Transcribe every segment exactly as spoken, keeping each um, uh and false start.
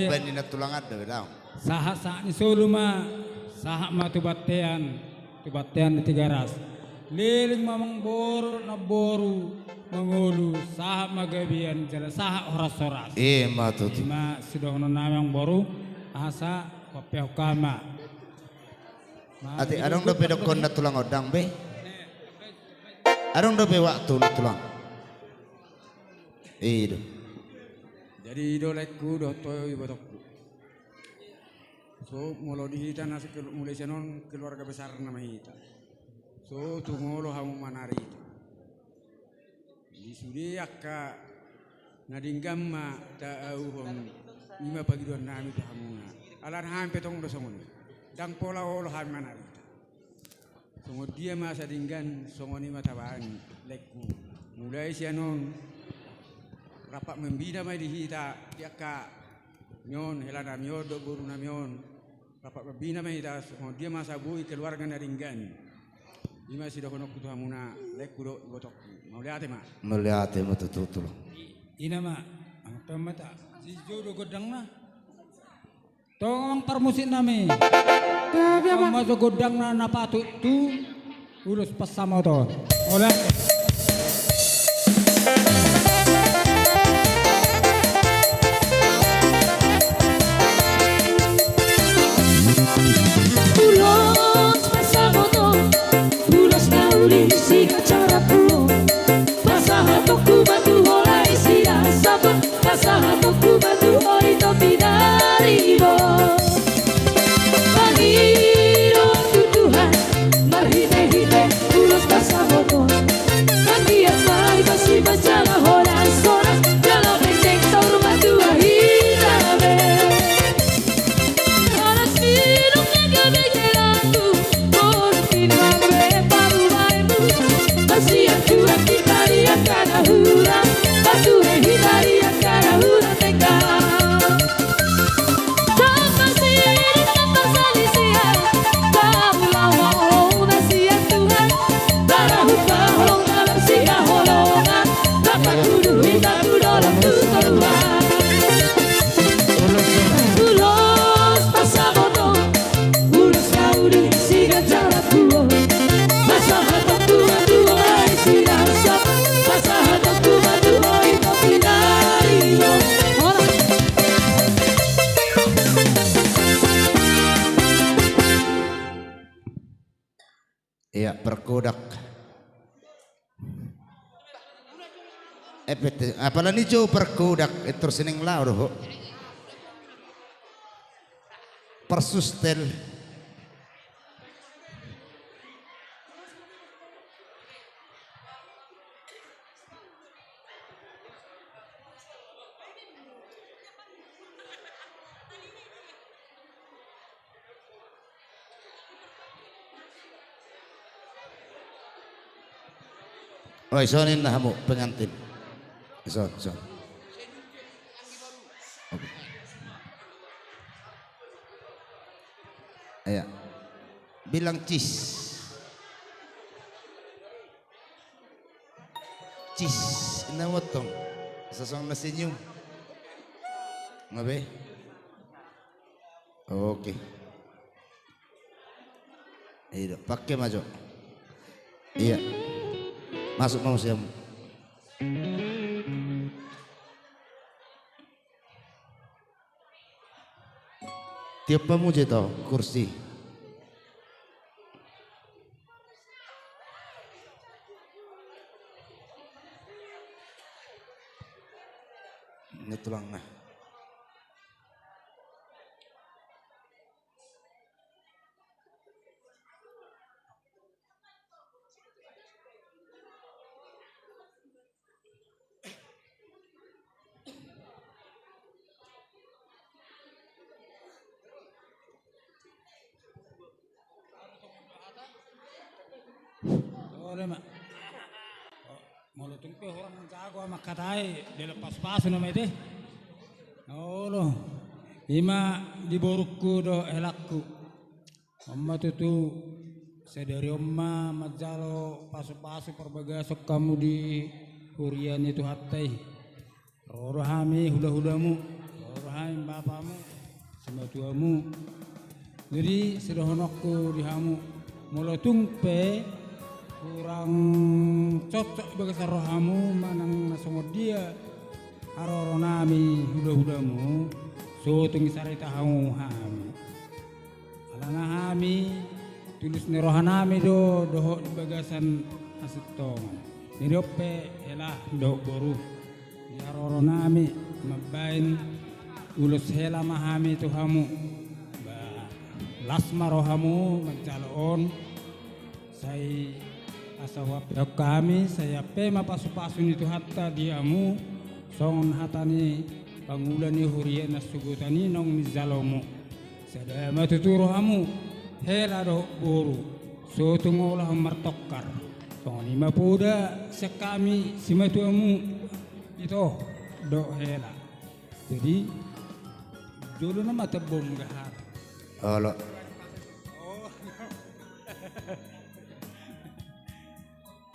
Baen ni nantulang an do be laho. Sahat-sahat ni solu ma, sahat ma tu bontean, tu bontean ni Tigaras. Leleng ma amangboru, namboru, mangolu, sahat ma gabean jala sahat horas-horas. Ima tutu. Ima sidohonon nami amangboru, asa papeahon hami ma. Ate, adong dope dokkon nantulang on dang be? Adong dope waktu nantulang. I do. Jadi i do laengku dohot ibotongku. So molo di hita na se-, mulai sian on keluarga besar nama hita. So tung olo hamu manarita. Di sude angka na denggan ma taauhon, ima pangidoan nami tu hamuna. Alana hami pe tong do songon i. Ndang pola olo hami manarita. Songon dia ma asa denggan, songon i ma tabaen laengku. Mulai sian on, rap mambina ma i di hita, di angka ni on, hela nami on, dohot boru nami on. Rap mambina ma i hita, songon dia ma asa boi keluarga na denggan. Ima sidohononku tu hamuna, laengku dohot ibotongku. Mauliate ma. Mauliate ma tutu, tulang. I-, ina ma, amang, tong ma ta. Sijou do gondangna. Tong, amang parmusik nami. Gabe, amang. Tong ma jo gondangna na patut tu ulos pansamotan. Olo. Ulos pansamotan, ulos na uli siganjaran tubu. Pasahatonku ma tu ho lae sian saba, pasahatonku ma tu ho ito pinaribot. Pangidoan tu Tuhan marhitehite ulos pansamotan. Anggiat ma i pasi manjalo horas-horas jala pendek saur matua hita be. Horas minum na gabe jelangku, horas minum na gabe parumaenmu. Marsian Tuhan hita di angka na hurang, martuhe hita di angka na hurang denggan. Tapasidung, taparsalisian, taulaho na sian Tuhan, tarahut ma holong na marsihaholongan, rap mangkudu hita tu dolok tu toruan. Ulos pansamotan, ulos na uli siganjaran tubu. Pasahatonku ma tu ho lae sian saba, pasahatonku ma tu ho ito pinaribot. Ia, perkodak. Eh, pete, apala ni jo perkodak, eh, terus sining lao doho. Persustel. Oi, sonin na hamu pengantin. Son, son. Oke. Ayo. Bilang cheese. Cheese, inna motong. Sosong na senyum. Ngabe? Oke. Iya, pakai maju. Iya. Masuk mau siam. Tiop pamuji to kursi. Ini tulang nah. Olo ma. Molo tung pe hurang jago amang hatai, dilepas pasu nama i te. Olo. Ima di borungku dohot helangku. On ma tutu sadari on ma manjalo pasu-pasu parbagason hamu di huria ni Tuhanta i. Ro do hami hula-hulamu. Ro do hami. Bapamu, simatuamu. Jadi sidohononku di hamu, molo tung pe kurang cocok di bagasan rohamu manang na songon dia haroronami hulahulamu, so tung disarita hamu hami. Alana hami tulus ni rohanami do dohot di bagasan hasintongan. Jadi on pe hela dohot boru, di haroronami mambahen ulos hela ma hami tu hamu. Ba, las ma rohamu manjalo on. Sai asa huampe hami, sai ampe ma pasupasu ni Tuhanta di hamu, songon hata ni pangula ni huria na sogot i naung nijalomu. Sada ma tutu rohamu, hela dohot boru, so tung olo hamu martongkar. Songon i ma poda sian hami simatuamu, ito dohot hela. Jadi jolo nama tebom gahat. Olo.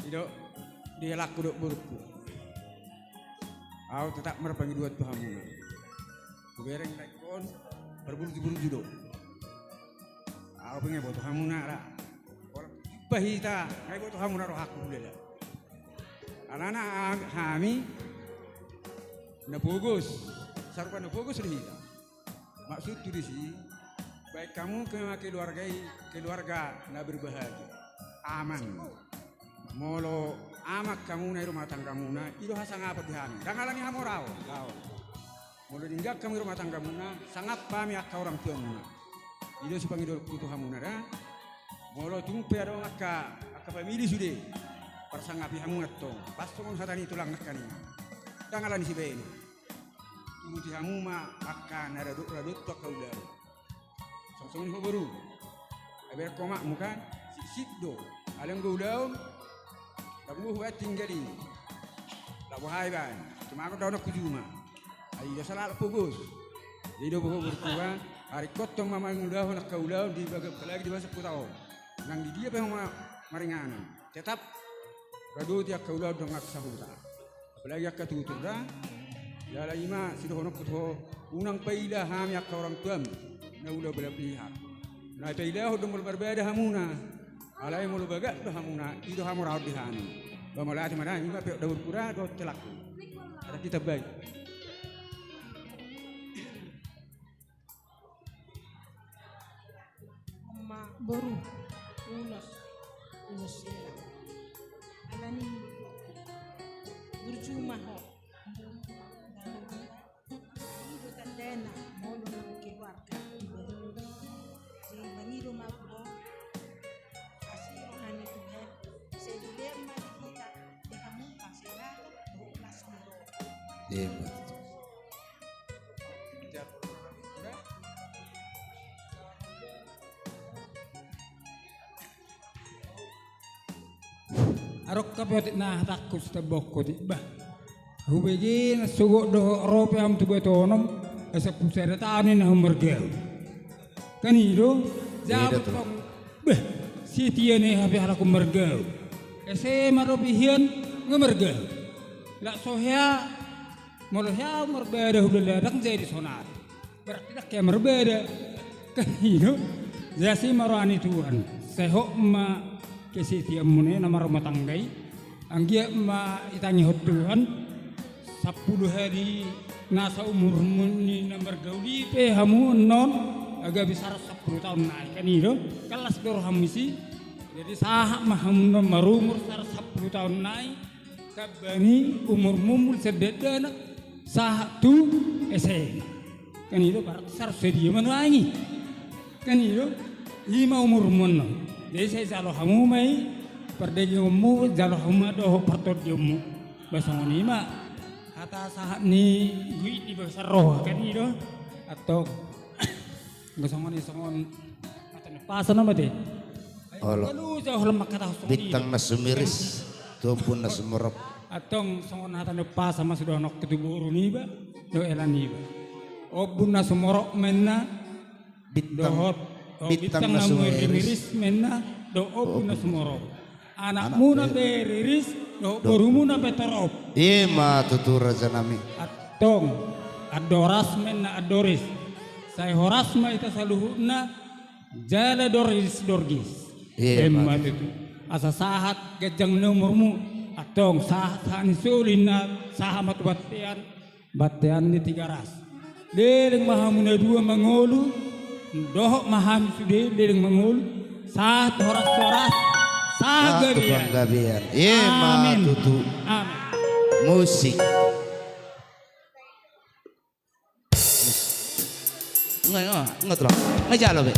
I do, di helangku dohot borungku. Ahu tetap marpangidoan tu hamuna. Hubereng naeng on, marburju-burju do. Ahu pe nga iboto hamuna ra. Olo, jumpa hita, nga iboto hamuna rohangku hulala. Alana hami na pogos, sarupa na pogos do hita. Maksudhu disi, baen hamu ke-, keluarga i keluarga na berbahagia, aman. Molo aman hamuna i rumah tanggamuna, i do hasangapon di hami. Ndang alani hamoraon, laon. Molo denggan hamu i rumah tanggamuna, sangap hami angka orang tuamuna. I do sipangidoanku tu hamuna da. Molo tung pe adong angka, angka famili sude, parsangapi hamu antong. Pas songon hata ni tulang nangkaningan. Ndang alani sibaenon. Turuti hamu ma angka na radot-radot tu angka ulaon. Songon-songon i ho boru. Ai bereng ho omakmu kan, siksik do. Alai anggo ulaon, ndang boi hubaen tinggal i. Ndang boi hubaen. Cuma anggo dohononku juma. Ai i do salah pogos. Jadi do ho boru tua, haringkothon ma mangulahon angka ulaon di baga-, apalagi di bagasan huta on. Nang di dia pe ho ma-, maringanan. Tetap radoti angka ulaon dongan sahuta. Apalagi angka tutur da. Jala i ma sidohononku tu ho, unang paila hami angka orang tuam na ula bala pihak. Na pailahon do molo marbada hamuna. Alai molo bagas do hamuna, i do hamoraon di hami. Ba molo ate ma da, i ma pe dohononku da dohot helangku. Ate, kita baik. Oma boru, ulos, ulos hela. Alani burju ma ho. I do tandana molo nang keluarga. Jadi mangido ma ho. Asi roha ni Tuhan. Sai dilehon ma di hita, di hamu, asi roha, dohot las ni roha. Iya, betul. Adong hape otik na hatangku sitambahon otik, bah. Hubege na sogot dohot ro pe hamu tu batonom, asa husada tano na hamu margaul. Kan i do, jabu tong, bah, setia ni hape halak margaul. Ese ma dope hian, nga margaul. Lak so hea, molo hea marbada hulala ndang jadi sonari. Berarti ndang hea marbada. Kan i do. Jadi ma roha ni Tuhan. Sai hot ma kesetiaanmuna na marrumah tangga i. Anggiat ma itangihon Tuhan. Sampulu hali na saumurmu ni na margaul i pe hamu annon. Gabe saratus sampulu taon nai. Kan i do. Kan las do rohamu disi. Jadi sahat ma hamu annon marumur saratus sampulu taon nai. Tamba ni umurmu mulai sian dakdanak sahat tu S M A. Kan i do, berarti saratus sadia ma nuaeng i. Kan i do, i ma umurmu annon. Jadi sai jalo hamu ma i pardagingonmu, jalo hamu ma dohot partondionmu. Ba songon i ma hata sahat ni guit di bagasan roha, kan i do. Antong. Anggo songon i, songon hata ni umpasa nama te. Olo. Bintang na sumiris tu ombun na sumorop. Antong songon hata ni umpasa ma sidohononku tu boru niba dohot hela niba. Ombun na sumorop ma inna. Bintang, dohot, o, bintang na sumiris ma inna dohot ombun na sumorop. Anakmuna pe riris dohot borumuna pe torop. I ma tutu, rajanami. Antong. Andorasmen na andores. Sai horas ma hita saluhutna, jala dorgis dorgis. Emma tutu. Asa sahat ganjang ni umurmu. Antong sahat sahat ni soli na sahat ma tu bontean. Bontean ni Tigaras. Leleng ma hamu na dua mangolu. Dohot ma hami sude leleng mangolu. Sahat horas horas. Sahat gabe. Emma tutu. Amin. Musik. Nga, nga, nga tulang. Nga jalo be.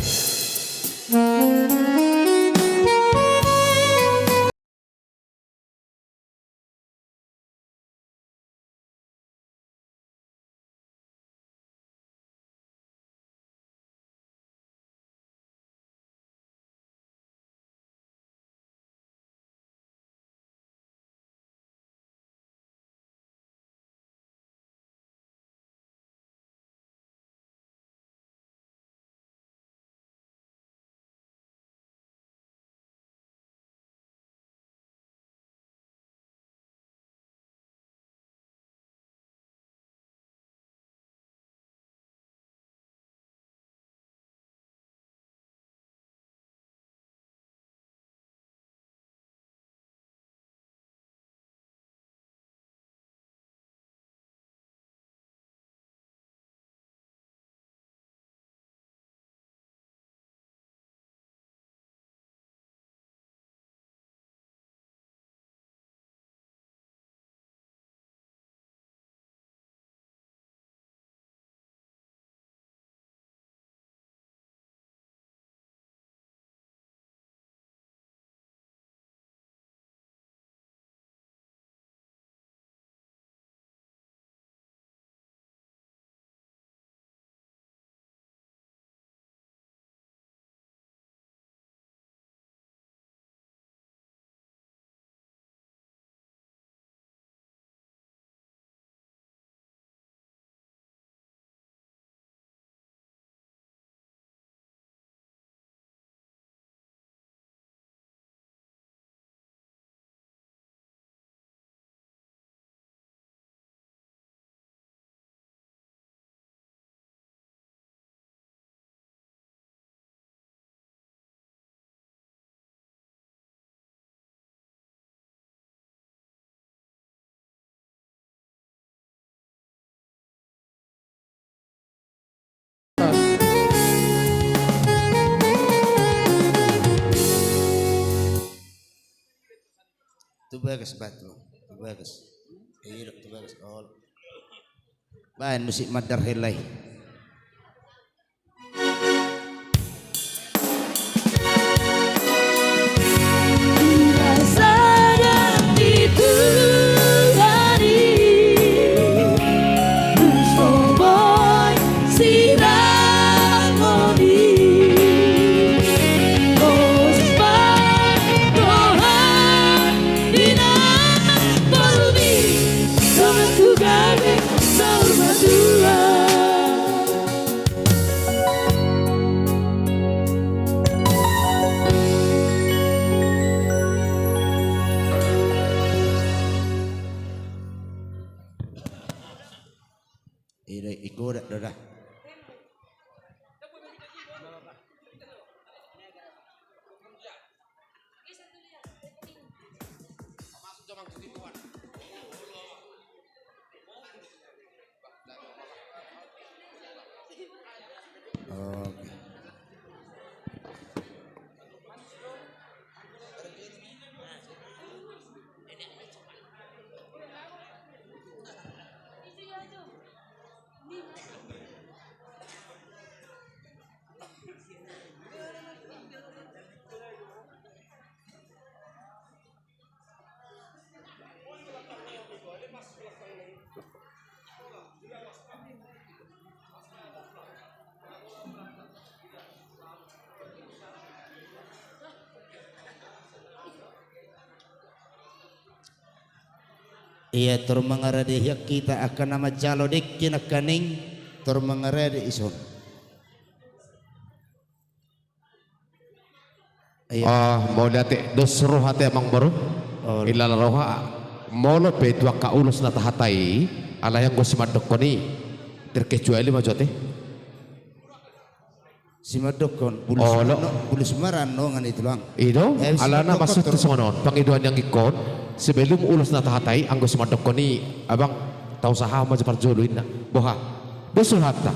Tu bagas batu, tu bagas. Iya, tu bagas. Oh. Baen musik mandar helai. Ida i godak do da. Oke. Ia tor mangarade hian hita angka na manjalo dengke nangkaning tor mangarade ison. Ia. Ah, mauliate dos roha te amang boru. Oh. Ilala roha. Molo pe tu angka ulos na tahatai, alai anggo simandokkon i. Terkecuali ma jo ate. Simandokkon, bulus. Olo. Mano-, bulus ma ra annon i tulang. I do, eh, alana simandokkon maksudhu tor- songon on, pangidoan ni anggikkon, sebelum ulos na tahatai, anggo simandokkon i, abang, tausahahon ma jo parjolo inna. Boha. Dos do hata.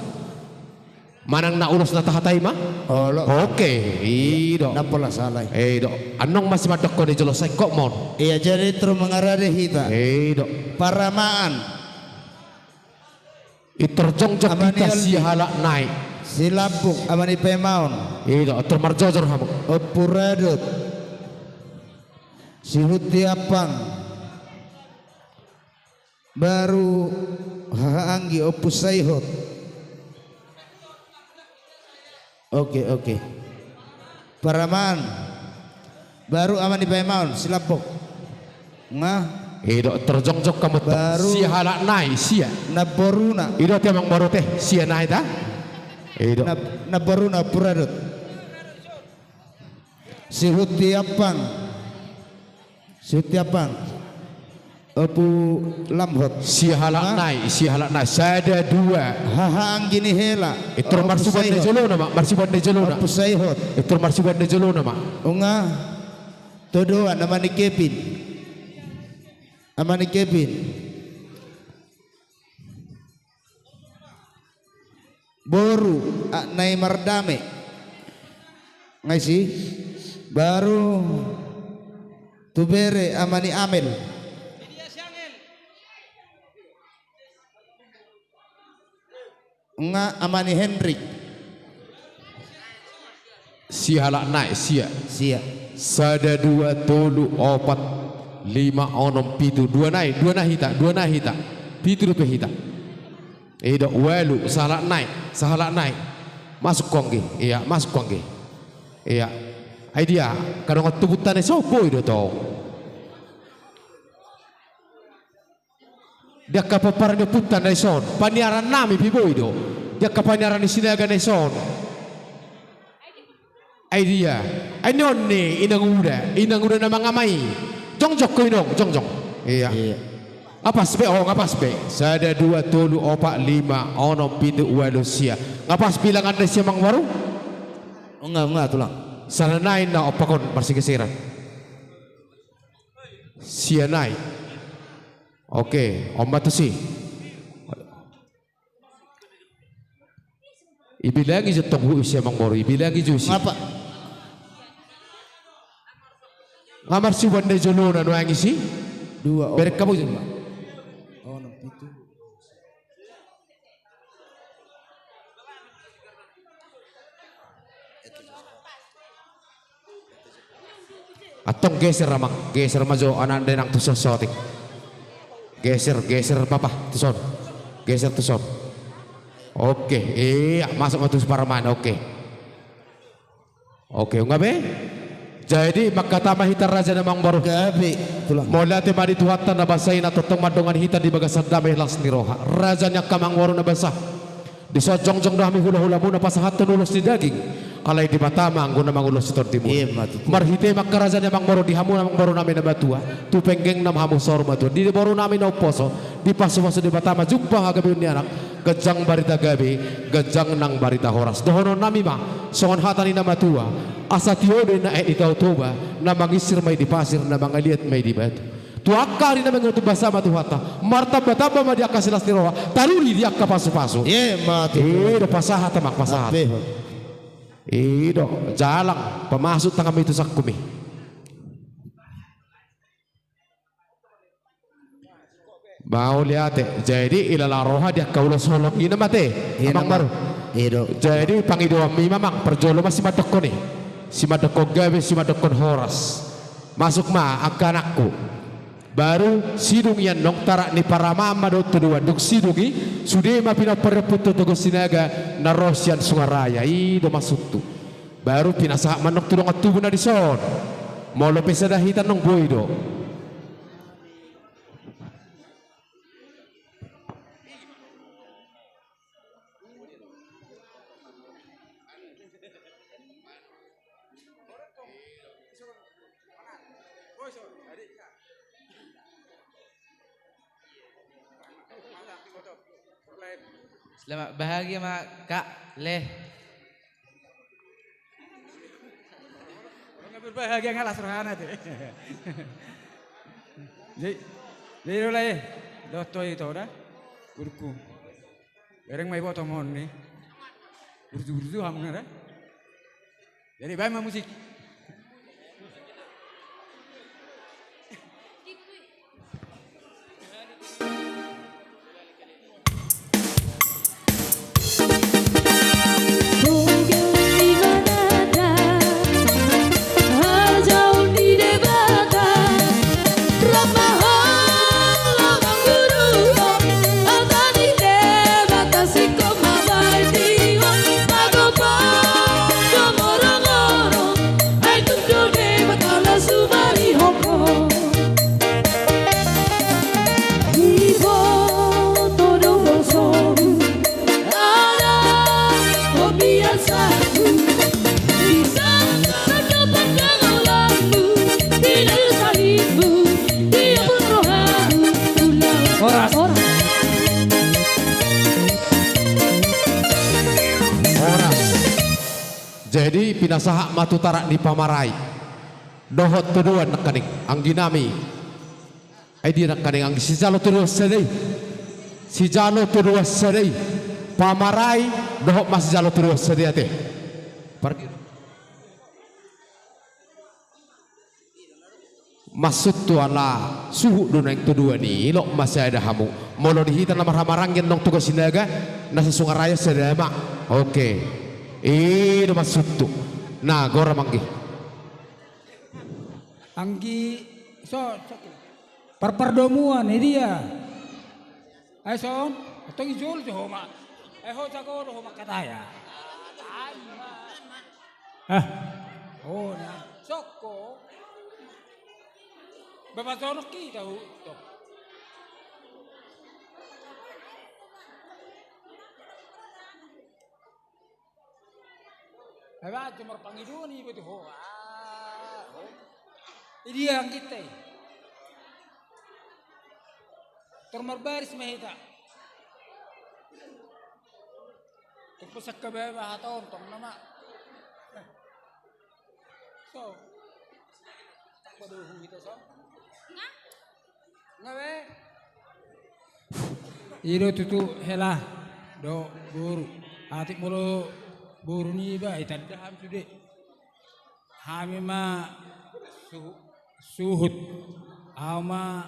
Manang na ulos na tahatai ma? Olo. Oke, i do. Ndang pola sala i. I do. Annon ma simandokkon i jolo sai ingkon ma on. Ia, jadi tor mangarade hita. I do. Paramaan. Intor jongjong hita sihalak nai. Silambok, ama ni Pemaon. I do, intor marjojor hamu. Ompu Radot. Sihunti Ampang. Baru haha anggi Ompu Saihot. Oke, oke. Paramaan. Baru ama ni Pemaon, Silambok. Nga. I do, intor jongjong hamu. Baru sihalak nai, sia. Namboruna. I do, ate amangboru ate, sia nai ta? I do. Nab-, namboruna, Ompu Radot. Sihunti Ampang. Sihunti Ampang. Ompu Lamhot. Sihalak nai, sihalak nai. Sada, dua. Haha anggi ni hela. Intor marsuban ni jolona ma, marsuban ni jolona. Ompu Saihot. Intor marsuban ni jolona ma. Nga. Todoan, ama ni Kevin. Ama ni Kevin. Boru, a, nai mardame. Nga isi. Baru tu bere, ama ni Amel. Nga ama ni Henrik. Sihalak nai, sia. Sia. Sada, dua, tolu, opat, lima, onom, pitu. Dua nai, dua nai hita, dua nai hita. Pitu dope hita. I do, ualu, sahalak nai, sahalak nai. Masuk ho anggi, ia, masuk ho anggi. Ia. Ai dia, kadongan tubuta na i so boi do tong. Di angka pomparan ni ompunta na dison, paniaran nami pe boi do. Di angka paniaran ni Sinaga na dison. Ai dia, ai nion ni inang uda, inang uda na mangama i. Jongjong ho inong, jongjong. Ia. Ia. Nga pas be, oh, nga pas be. Sada, dua, tolu, opat, lima, onom, pitu, ualu, sia. Nga pas bilangan na sia amangboru? Nga, nga, tulang. Sada nai na ompakon marsigeseran. Sia nai. Oke, on ma tusi. Ibilangkon jo tong huhut sia amangboru, ibilangkon jo sia. Nga pa? Nga marsuban ni jolona nuaeng isi? Dua, opat, lima. Berek hamu jo. Onom, pitu. Antong geser amang, geser ma jo anak dainang tuson sotik. Geser, geser ma bah tuson. Geser tuson. Oke, ia, masuk ma tusi paramaan, oke. Oke, nga be? Jadi, mangkatai ma hita raja ni amangboru. Gabe, tulang. Mauliate ma di Tuhanta na basa i na tongtong mandongani hita di bagasan dame las ni roha. Raja ni angka amangboru na basa. Dison jongjong do hami hulahulamuna pasahathon ulos ni daging. Alai Debata ma anggo na mangulosi tondimuna. Ia, ma tutu. Marhite ma angka raja ni amangboru di hamu amangboru nami na matua. Tu penggeng nama hamu saur matua. Di boru nami na umposo. Dipasupasu Debata ma jumpa hagabeon ni anak. Ganjang barita gabe, ganjang nang barita horas. Dohonon nami ma, songon hata ni na matua. Asa tio do na aek ni Tao Toba, na mangisir ma i di pasir, na mangaliat ma i di batu. Tu angka ari na mangihut basa ma Tuhanta, martambatamba ma di angka silas ni roha, taruli di angka pasupasu. Ia, ma tutu. I do pasahat amang, pasahat. Ape ho. I do, jalang, pamasuk tanganmi tu sangkumi. Mauliate. Jadi, ilala roha di angka ulos holong i nama ate. Ia, amangboru. Ia do. Jadi, pangidoanmi ma amang, parjolo ma simandokkon i. Simandokkon gabe, simandokkon horas. Masuk ma angka anakku. Baru sidung i annon tarak ni paramaan ma dohot todoan, dung sidung i sude ma pinompar ni ompunta Toga Sinaga na ro sian Sungaraya. I do maksudhu. Baru pinasahat ma annon tu dongan tubu na dison. Molo pe sada hita annon boi do. Selamat bahagia ma, Kak, le. Nunga berbahagia nga las rohana te. Jadi, jadi do lae, dohot ho ito da, boruku. Bereng ma iboto moni. Burju-burju hamu na da. Jadi baen ma musik. Horas. Horas. Jadi pinasahat ma tu tarak ni pamarai dohot todoan nangkaning anggi nami. Ai dia nangkaning anggi sijalo todoan sada i. Sijalo todoan sada i. Pamarai dohot ma sijalo todoan sada i ate. Pargiri. Maksud tu ala suhut do naeng todoan i, ilok ma sada hamu. Molo di hita na marhamaranggi annon tu Sinaga, na sasungaraya sada ma. Oke. I do maksud tu. Na gora manggi. Anggi so, so. Parpardomuan i dia. Ai son, antong i jolo jo ho ma. Ai ho jago do ho ma kataya. Ai ma. Ah. Oh na. Sokko. Bapak jonok kita hu. Toh. Ai baen jo marpangidoan iba tu ho. Ah, ho. Idia anggitta i. Tor marbaris ma hita. Tor pasangka baba hata on tong nama. So. Padohu hita so. Nga be. I do tutu hela dohot boru. Atik molo boru niba i tanda hami sude. Hami ma suhu-, suhut. Ahu ma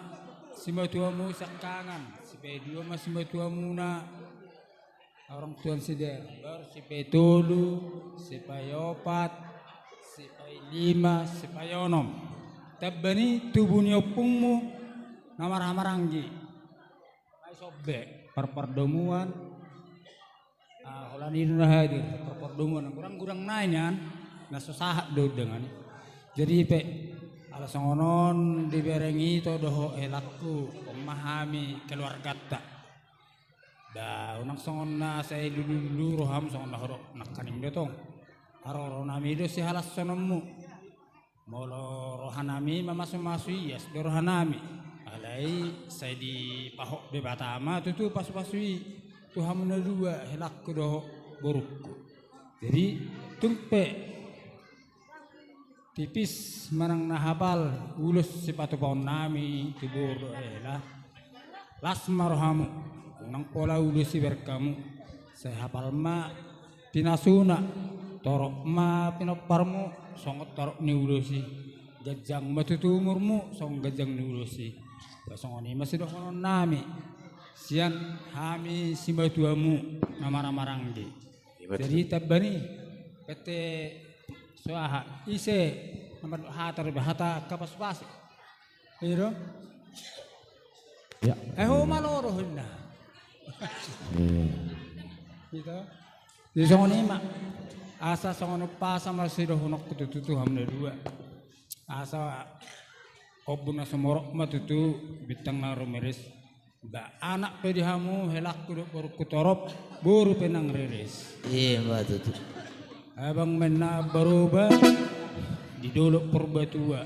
simatuamu siangkangan. Sipaidua ma simatuamuna. Orang tua sidea, baru sipaitolu, sipaiopat, sipailima, sipaionom. Tamba ni tubu ni ompungmu na marhamaranggi. Ai sombe, parpardomuan. Ah, holan i do na hadir, parpardomuan. Gurang-gurang nai nian, na so sahat do dengan. Jadi pe, ala songon on dibereng ito dohot helangku, on ma hami keluarganta. Ba, unang songon na sai lulu-lulu roham songon na horok nangkaning do tong. Haroro nami do sihalashononmu. Molo roha nami mamasu-masu ias do roha nami. Alai sai dipahot Debata ma tutu pasu-pasu i. Tu hamu na dua, helangku dohot borungku. Jadi, tung pe tipis manang na hapal ulos sipatupaon nami tu boru dohot hela. Las ma rohamu, unang pola ulos i bereng hamu. Sai hapal ma pinasuna, torop ma pinomparmu, songon torop ni ulos i. Ganjang ma tutu umurmu, songon ganjang ni ulos i. Ba songon i ma sidohonon nami. Sian hami simatuamu na marhamaranggi. Jadi tamba ni, pete so aha, ise, nama hata, hata kapas-pas. Iya do? Ya. Eh, ho malo rohina. Gitu. Di songon i ma. Asa songon umpasa ma sidohononku tutu tu hamu na dua. Asa ombun na sumorop ma tutu bintang na rumiris. Ba anak pe di hamu helangku dohot borungku torop, boru pe nang riris. Ima tutu. Abang menna baroba di dolok Purbatua.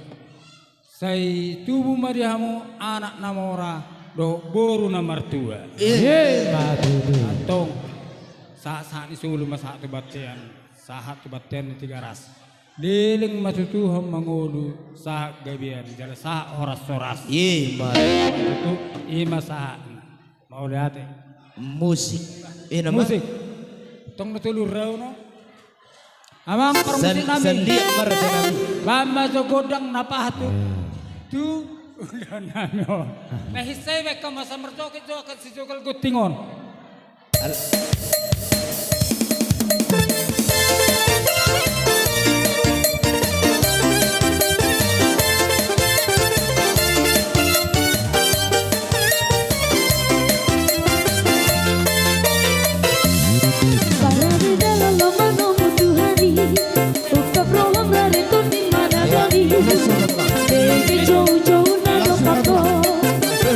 Sai tubu ma di hamu anak na mora dohot boru na martua. Ima tutu. Antong. Sahat-sahat ni solu ma sahat tu bontean, sahat tu bontean ni Tigaras. Leleng ma tutu hamu mangolu, sahat gabean jala sahat horas-horas. Ima. Tutu, ima sahat. Mauliate. Musik. Ina ma. Musik. Tong na tolu rau no. Amang parmusik nami. Sandiak ma raja nami. Baen ma jo gondang na paha tu. Tu ulaon nami on. Na hise beka masa merjoget-joget si jogal gunting on. Parade dalan lomo nomu tu hami. Ungkap roham lare tu di mana doni. Bege jou-jou na dopak ho.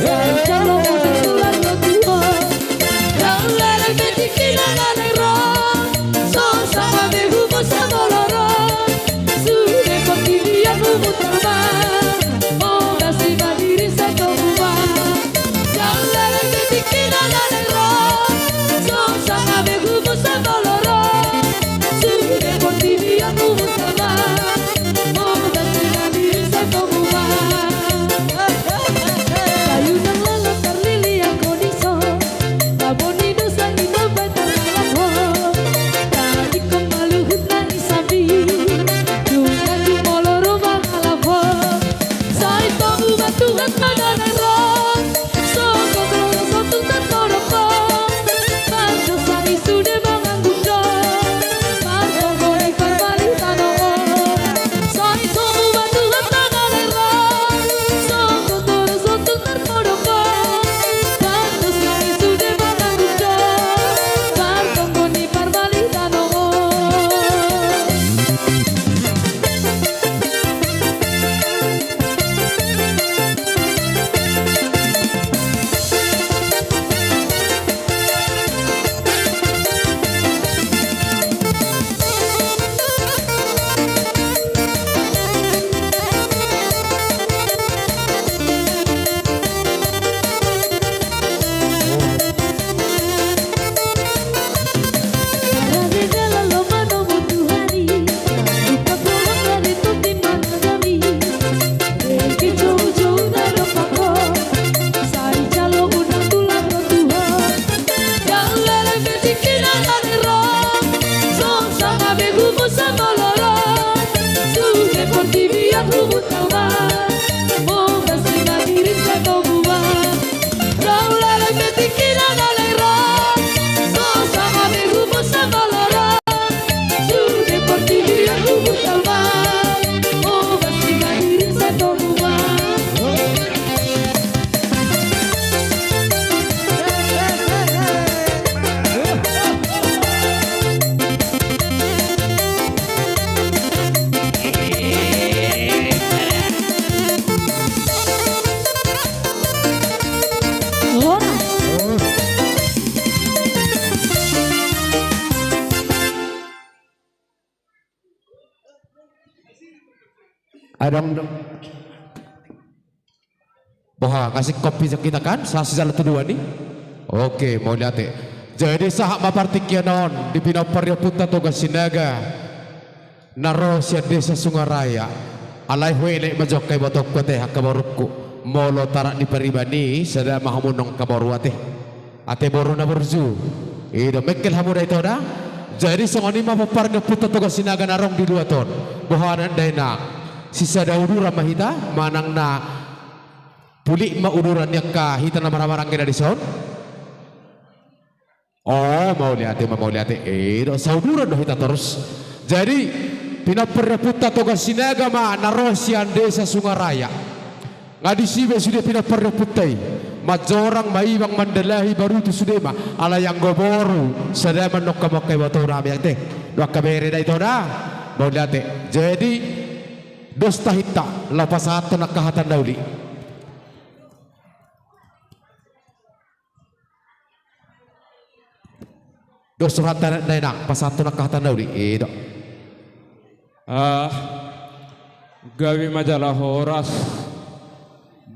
Sai jalo udah tulang lo tuho. Rau lare bege kina lare ro. So sama behu mo sama loro. Sude portibi aku mutama. Mo basi badiri satu rumah. Sai tobu ma Tuhan ma na ro. Sokot ro sotung tarpodop ho. Pardosa i sude manganggur do. Pardosa i parbalik tano ho. Sai tobu ma Tuhan ma na ro. Sokot ro sotung tarpodop ho. Pardosa i sude manganggur do. Pardosa i parbalik tano ho. Adong. Boha, ngasih kopi jo hita kan? Sasi jala tu dua ni. Oke, mauliate. Jadi sahat ma partingkian on di pinompar ni ompunta Toga Sinaga na ro sian desa Sungaraya. Alai huelek ma jo angka ibotongku ate, angka borungku. Molo tarak ni pariban i, sada ma hamu nang angka boru ate. Ate boru na burju. I do, mengkel hamu da ito da. Jadi songon i ma pomparan ni ompunta Toga Sinaga na adong di luat on. Boha anak dainang, sisada uduran ma hita manang na pulik ma uduran ni angka hita na marhahamaranggi na dison? O, mauliate ma, mauliate. I do, sauduran do hita torus. Jadi pinompar ni ompunta Toga Sinaga ma na ro sian desa Sungaraya. Nga disi be sude pinompar ni ompunta i. Manjorang, maibang, mandalahi, barutu sude ma. Alai anggo boru sada ma nang hamu angka ibotonami ate. Nang angka bere da ito da. Mauliate. Jadi dos tahinta laho pasahathon angka hata na uli. Dos rohanta anak dainang, pasahathon angka hata na uli, i do. Ah, gabe ma jala horas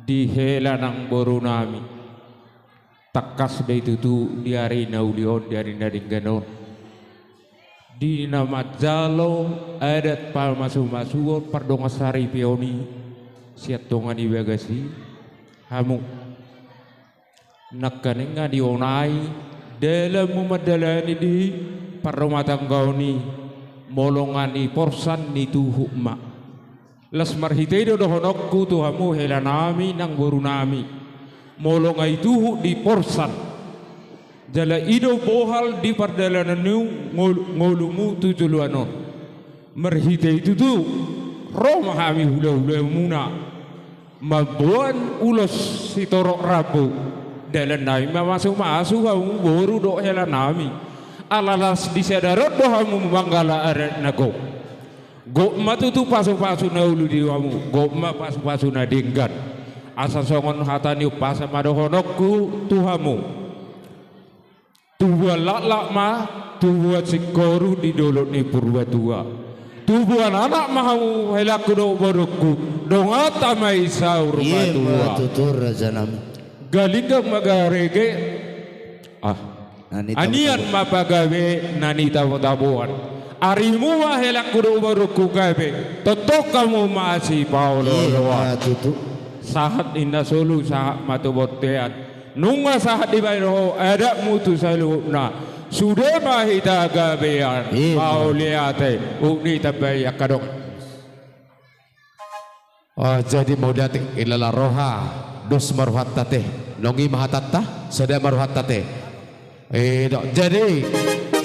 di hela nang borunami. Tangkas do i tutu di ari na uli on, di ari na denggan on. Di na manjalo adat pamasumasuon pardongansaripeon i sian tonga ni bagas i, hamu nangkaning nga dionai dalanmu mandalani di parrumatanggaon i, molo nga niporsan ni tuhuk ma. Las marhite i do dohononku tu hamu helanami nang borunami. Molo nga i tuhuk diporsan, jala i do bohal di pardalanan ni ngol-, ngolumu tu joloan on. Marhite i tutu, ro ma hami hulahulamuna mamboan ulos sitorop rambu. Dalannami mamasumasu hamu boru dohot helanami. Ala las di sadari on do hamu manggala adat na gok. Gok ma tutu pasupasu na uli di hamu, gok ma pasupasu na denggan. Asa songon hata ni umpasa ma dohononku tu hamu. Tubuan laklak ma, tubuan singkoru di dolok ni Purbatua. Tubuan anak ma hamu helangku dohot borungku, donganta ma i saur matua. Tutu rajanami. Galinggang ma garege. Ah. Anian ma pagabe na nitabotaboan. Arimu ma helangku dohot borungku gabe, tongtong hamu ma sipaolooloan. Sahat ninna solu, sahat ma tu bontean. Nunga sahat dibahen ho adatmu tu saluhutna. Sude ma hita gabean. Mauliate. Uk ni tambai angka dok. Ah, jadi mauliate, ilala roha, dos ma rohanta te. Nunga i ma hatanta, sada ma rohanta te. Ido, jadi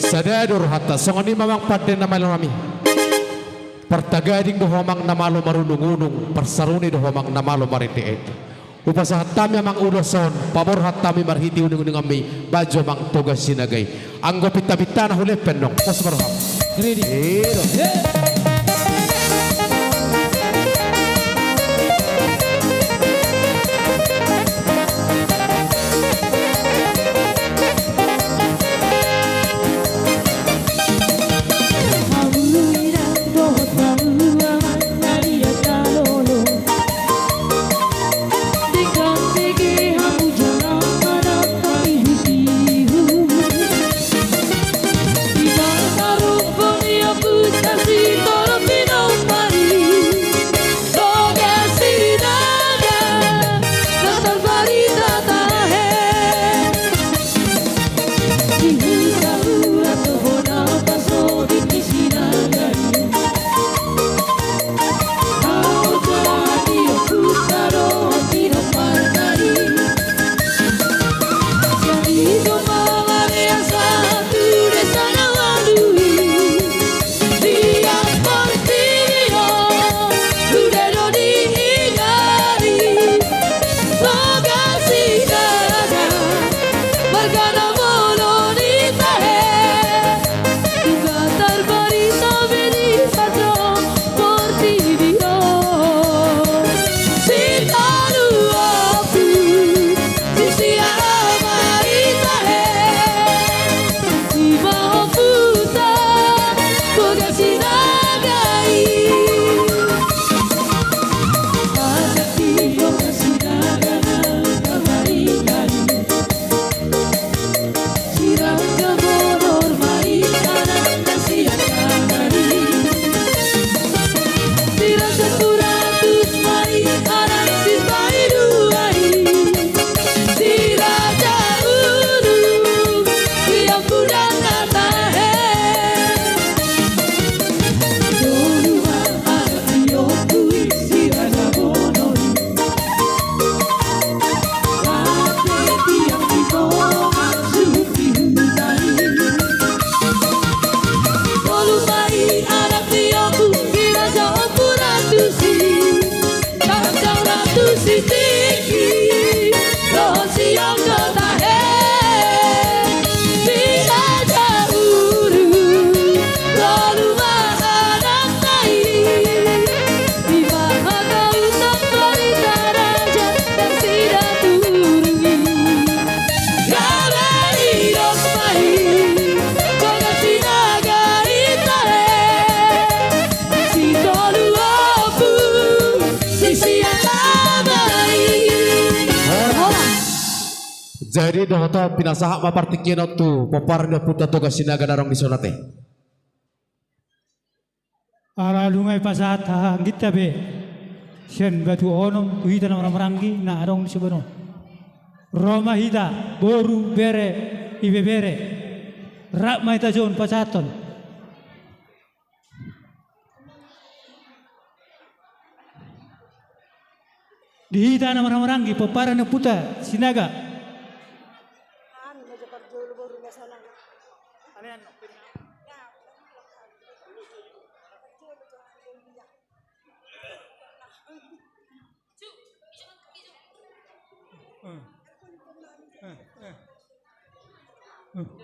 sada do rohanta, songon i ma amang pande na malo nami. Partagading do ho amang na malo marunungunung, parsarune do ho amang na malo marendeende. Hupasahat hami amang ulos on, paborhat hami marhite unungununganmi, bahen jo amang Toga Sinaga i. Anggo pintapintana hulempen nong, pos ma roham. Ready. Ido. Jadi dohot on pinasahat ma partingkian on tu pomparan ni ompunta Toga Sinaga na adong di son ate. Ala nunga dipasahat hahaangginta be sian Batu Onom tu hita na marhahamaranggi na adong di Sobaon on. Ro ma hita, boru, bere, ibebere. Rap ma hita jo pasahathon. Di hita na marhahamaranggi, pomparan ni ompunta Sinaga.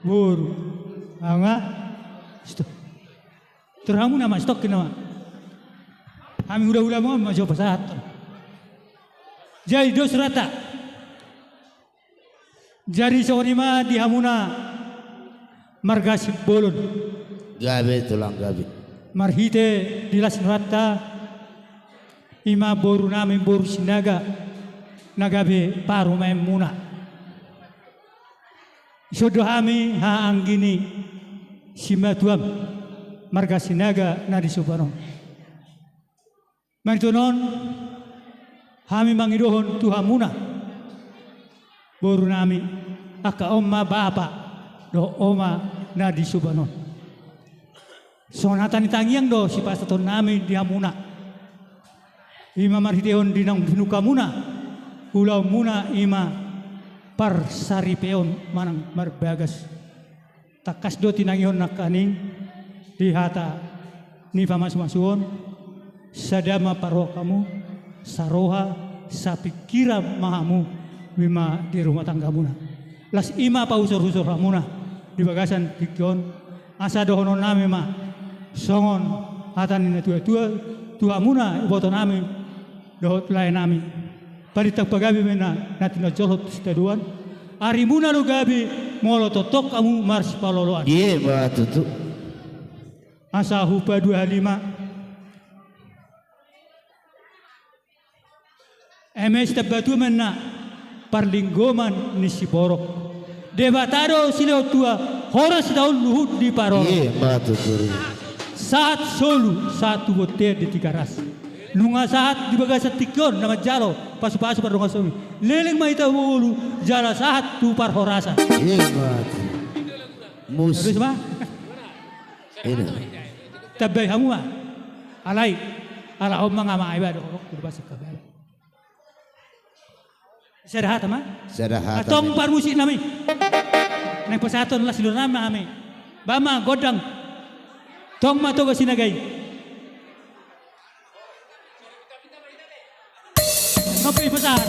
Boru. Aha? Stop. Tor hamu nama stok nama. Hami hulahula ma jo pasahat. Jadi dos rohanta. Jadi songon i ma di hamuna marga Simbolon. Gabe tulang gabe. Marhite di las ni rohanta, i ma boru nami boru Sinaga na gabe parumaenmuna. Dison do hami hahaanggi ni simatuam marga Sinaga na di Sobaon on. Mangido on hami mangidohon tu hamuna boru nami, angka on ma bapa dohot oma na di Sobaon on. Songon hata ni tangiang do sipasahaton nami di hamuna. I ma marhitehon di naung pinungka muna ulaon muna, i ma parsaripeon manang marbagas. Tangkas do tinangihon nangkaning di hata ni pamasumasuon, sada ma parrohahon hamu, saroha, sapingkiran ma hamu, i ma di rumah tanggamuna. Laos i ma pahusorhusor hamuna di bagasan tingki on, asa dohonon nami ma songon hata ni natuatua tu hamuna iboto nami dohot lae nami. Parinta pagabe ma na tinonjolhon tu sitadoan. Arimuna do gabe molo tongtong hamu marsipaloloan. Iya, ma tutu. Asa hupaduahali ma. Eme sitadoan ma na parlinggoman ni siborok. Debata do silehon tua, horas do luhut diparorot. Iya, ma tutu. Sahat solu, sahat tu bontean di Tigaras. Nunga sahat di bagasan tingki on na manjalo pasupasu pardongansaripeon. Leleng ma hita mangolu jala sahat tu parhorasan. Iya, ma tutu. Mus. Terus ma. Ini. Tambai hamu ma. Alai. Ala on ma nga ma iba dohot tu bagasan kabala. Sada hata ma? Sada hata. Antong ma. Parmusik nami. Naeng pasahaton las ni roha nami ma hami. Bahen ma gondang. Tong ma Toga Sinaga i. Nang pe pasahat.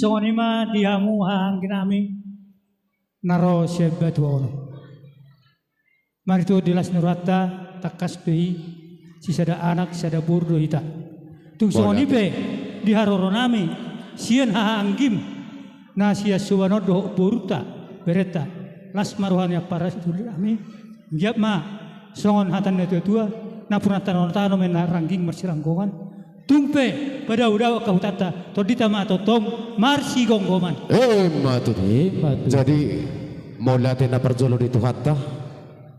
Songon i ma di hamu haha anggi nami na ro sian Batuaono. Martua di las ni rohanta, tangkas do i, sisada anak sisada boru do hita. Tung songon i pe di haroro nami sian haha anggim na sian soban on dohot borunta, berenta, las ma roha ni ampara sian tulang nami. Anggiat ma songon hata ni natuatua, na purnah tano-tano ma na rangging marsiranggongan. Tung pe padaodao angka hutanta, tondinta ma tongtong marsigomgoman. Emma tutu. Emma tutu. Jadi mauliate na parjolo di Tuhanta,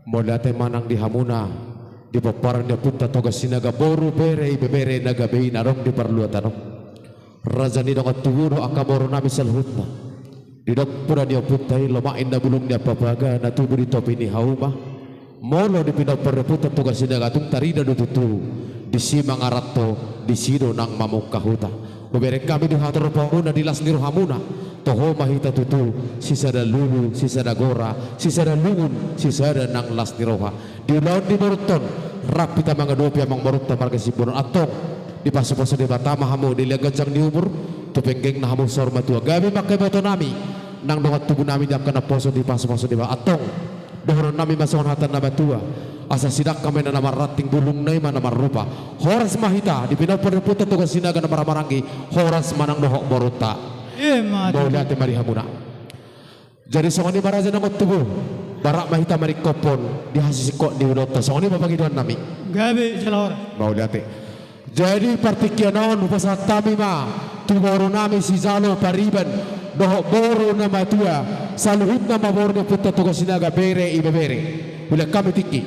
mauliate ma nang di hamuna, di pomparan ni ompunta Toga Sinaga, boru, bere, ibebere na gabe i na adong di parluatan on. Raja ni dongan tubu dohot angka boru nami saluhutna. Didok poda ni ompunta i, lomak inna bulung ni ampapaga na tubu di topi ni hauma. Molo di pinompar ni ompunta Toga Sinaga tung tarida do tutu, disi mangaranto, disi do nang mamungka huta. Hubereng hami di hatorpanmuna di las ni rohamuna. Toho ma hita tutu sisada lulu, sisada gora, sisada lungun, sisada nang las ni roha. Di ulaon ni borunta on, rap hita mangadopi amang borunta marga Simbolon. Antong dipasupasu Debata ma hamu dilehon ganjang ni umur, tu penggengna hamu saur matua. Gabe ma angka iboto nami nang dongan tubu nami di angka naposo, dipasupasu Debata. Antong dohonon nami ma songon hata ni na matua: Asa sidangka ma inna na marranting, bulungna i ma na marrupa. Horas ma hita di pinompar ni ompunta Toga Sinaga na marhahamaranggi, horas ma nang dohot borunta. Emma tutu. Mauliate ma di hamuna. Jadi songon i ma raja dongan tubu, barak ma hita maningkophon di hasisingkop ni ulaonta. Songon i ma pangidoan nami. Gabe jala horas. Mauliate. Jadi partingkian on hupasahat hami ma tu boru nami sijalo pariban dohot boru na matua, saluhutna ma boru ni ompunta Toga Sinaga, bere, ibebere. Hulehon hami tingki.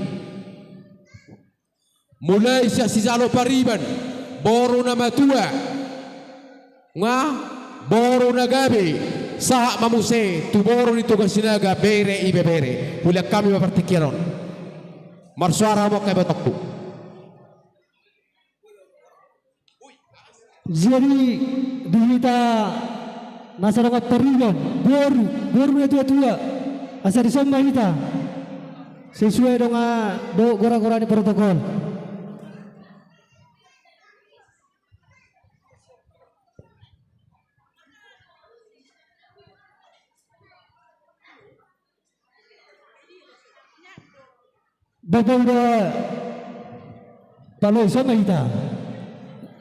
Mulai sian sijalo pariban, boru na matua, nga boru na gabe, sahat ma muse tu boru ni Toga Sinaga, bere, ibebere. Hulehon hami ma partingkian on. Marsuara hamu angka ibotongku. Jadi di hita na sadongan pariban, boru, boru na tuatua, asa dison ma hita sesuai dongan dohot goragora ni protokol. Bapa uda paloso ma hita.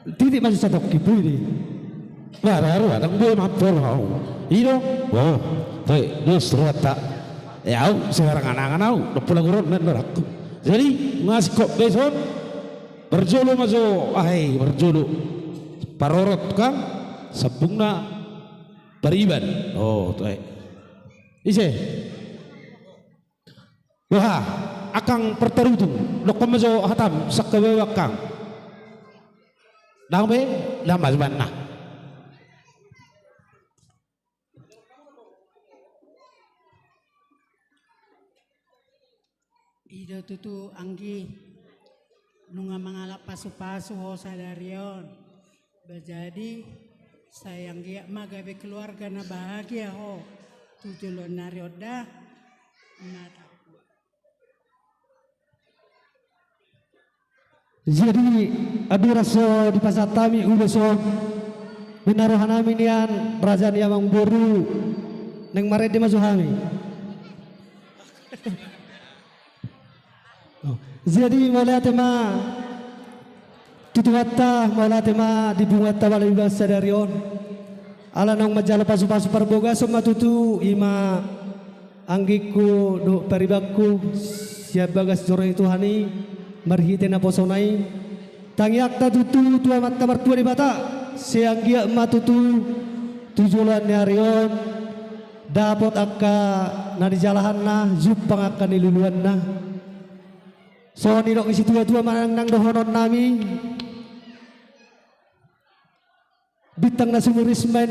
Titik masuk satu kipu ini. Bara aru adang be mampor hau. Ido. Oh, toi dos rata. Ya au sekarang anangan au dopola goron nan dorakku. Jadi ngasih kok beson. Berjolo maso ahai berjolo. Parorot kan sabungna pariban. Oh, toi. Ise. Boha, angkang partarutung, dokkon ma jo hatam, sangkababa angkang. Dang be, dang ma jo banna. Ido tutu anggi, nunga mangalap pasupasu ho sadari on. Ba jadi, sai anggiat ma gabe keluarga na bahagia ho tu joloan ni ari on da. Mata. Jadi, andorang so dipasahat hami ulos on, ninna roha nami nian raja ni amangboru, naeng marende ma jo hami. Oh, jadi mauliate ma tu Tuhanta, mauliate ma di punguanta Balaibas sadari on. Ala naung manjalo pasupasu parbagason ma tutu, i ma anggingku dohot paribanku sian bagas joro ni Tuhan i, marhite naposona i. Tangiangta tutu tu Amanta Martua Debata, sai anggiat ma tutu tu joloan ni ari on dapot angka na nijalahanna, jumpang angka niluluanna. Songon nidok ni situatua ma nang dohonon nami: Bintang na sumiris ma